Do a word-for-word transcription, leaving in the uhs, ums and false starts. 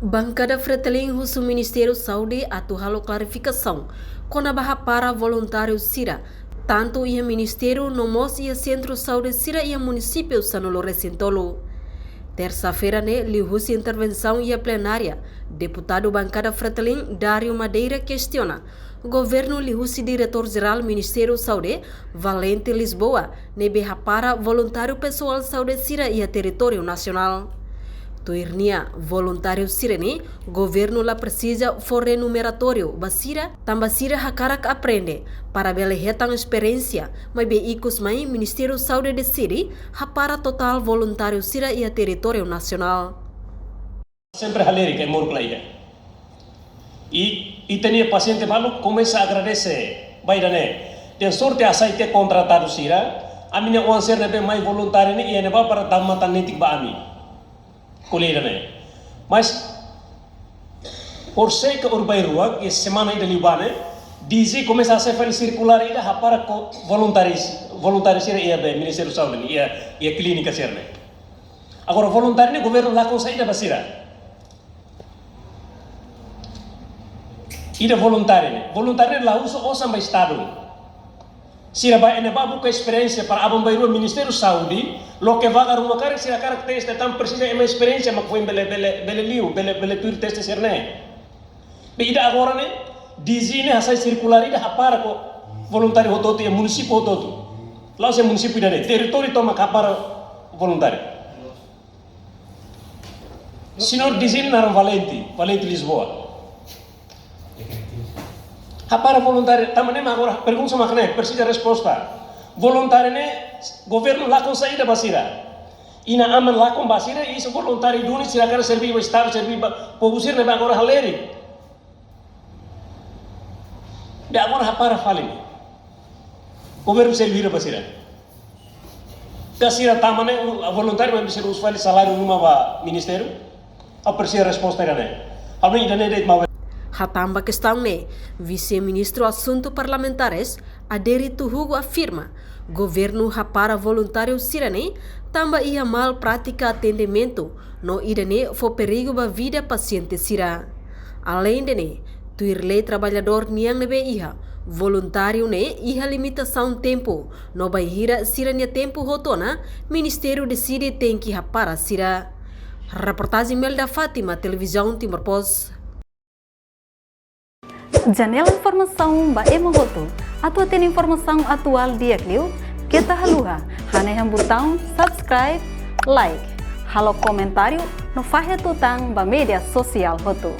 Bankada Fretilin husu Ministériu Saúde atu halo klarifikasaun kona-ba hapara voluntáriu sira, tantu iha ministériu no mós iha sentru saúde sira iha munisípiu sanulu-resin-tolu. Tersa-feira ne'e, liuhusi intervensaun iha plenária, deputadu bankada Fretilin Dario Madeira kestiona governu liuhusi Diretór Jerál Ministériu Saúde, Valente Lisboa, ne'ebé hapara voluntáriu pesoál saúde sira iha territóriu nasionál. Tuir nia, voluntáriu sira-ne'e governu la presiza fó renumeratóriu ba sira, tanba sira hakarak aprende para bele hetan esperiénsia, maibé ikus mai Ministériu Saúde deside hapara totál voluntáriu sira iha territóriu nasionál. Sempre halerik, ke moruk la iha. I, ita-nia pasiente balu komesa agradese ba ida-ne'e. Dehan sorte hasai tiha kontratadu sira, ami-nia oan sira ne'ebé mai voluntáriu ne'e iha ne'ebá para dama tan netik ba ami. Ko'alia ida-ne'e. Mas, por sei ke urbai rua, ke semana ida liubá ne'e, D G komesa hasai fali sirkulár ida hapara ko voluntáriu, voluntáriu sira iha be Ministériu Saúde, iha, iha klínika sira-ne'e. Agora, voluntáriu ne'e governu lakon saida ba sira. Ida voluntáriu ne'e. Voluntáriu ne'e la husu osan ba Estadu. Sira ba iha ne'ebá buka esperiénsia para aban-bainrua Ministériu Saúde, loke vaga ruma karik sira hakarak teste tan presiza ema esperiénsia mak foin bele, bele, bele liu, bele, bele tuir teste sira-ne'e. Be ida agora ne'e, D G ne'e hasai sirkulár ida hapara ko voluntáriu hotu-hotu iha munisípiu hotu-hotu. La'ós iha munisípiu ida-ne'e, territóriu tomak hapara voluntáriu. Señór D G naran Valente, Valente Lisboa. Hapara voluntáriu, tanba ne'e mak agora pergunta mak ne'e, presiza resposta. Voluntáriu ne'e, governu lakon saida ba sira. Inan-aman lakon ba sira, i se voluntáriu duni sira hakarak serbí ba Estadu, serbí ba povu sira ne'ebé agora halerik. Be agora hapara fali. Governu sei vira ba sira. Be sira tama ne'e, u-, voluntáriu, mas sira husu fali saláriu ruma ba ministériu. Ha'u presiza resposta ida-ne'e. Ha'u ida-ne'e de'it mak. Hatán ba kestaun ne'e, Vise-Ministru Asuntu Parlamentares, Adérito Hugo afirma, governu hapara voluntáriu sira-ne'e, tanba iha mal prátika atendimentu, no ida-ne'e fó perigu ba vida pasiente sira. Aleinde ne'e, tuir lei traballadór nian ne'ebé iha, voluntáriu ne'e iha limitasaun tempu, no bainhira sira-nia tempu hotu ona, ministériu deside tenke hapara sira. Reportajen Melda Fátima, Televizaun Timor Post. Janela informasaun ba ema hotu. Atu hatene informasaun atuál di'ak liu, keta haluha hanehan butaun subscribe, like, halo komentáriu no fahe tutan ba média sosiál hotu.